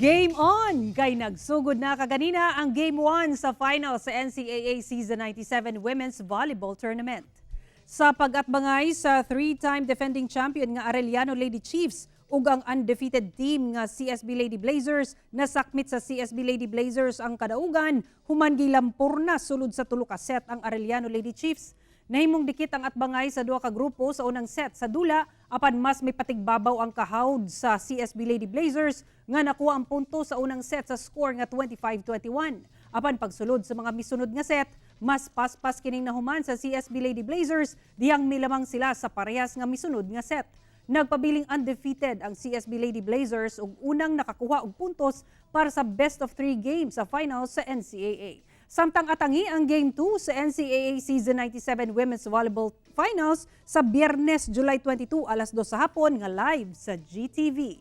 Game on! Kay nagsugod na kaganina ang Game 1 sa final sa NCAA Season 97 Women's Volleyball Tournament. Sa pag-atbangay sa three-time defending champion nga Arellano Lady Chiefs ug ang undefeated team nga CSB Lady Blazers, nasakmit sa CSB Lady Blazers ang kadaugan human gilampor na sulod sa tulo ka set ang Arellano Lady Chiefs. Nahimong dikit ang atbangay sa duha ka grupo sa unang set sa dula, apan mas may patigbabaw ang kahawd sa CSB Lady Blazers nga nakuha ang punto sa unang set sa score nga 25-21. Apan pagsulod sa mga misunod nga set, mas paspas kining nahuman sa CSB Lady Blazers dihang milamang sila sa parehas nga misunod nga set. Nagpabiling undefeated ang CSB Lady Blazers ug unang nakakuha og puntos para sa best of three games sa finals sa NCAA. Samtang atangi ang Game 2 sa NCAA Season 97 Women's Volleyball Finals sa Biyernes, July 22, alas 2 sa hapon nga live sa GTV.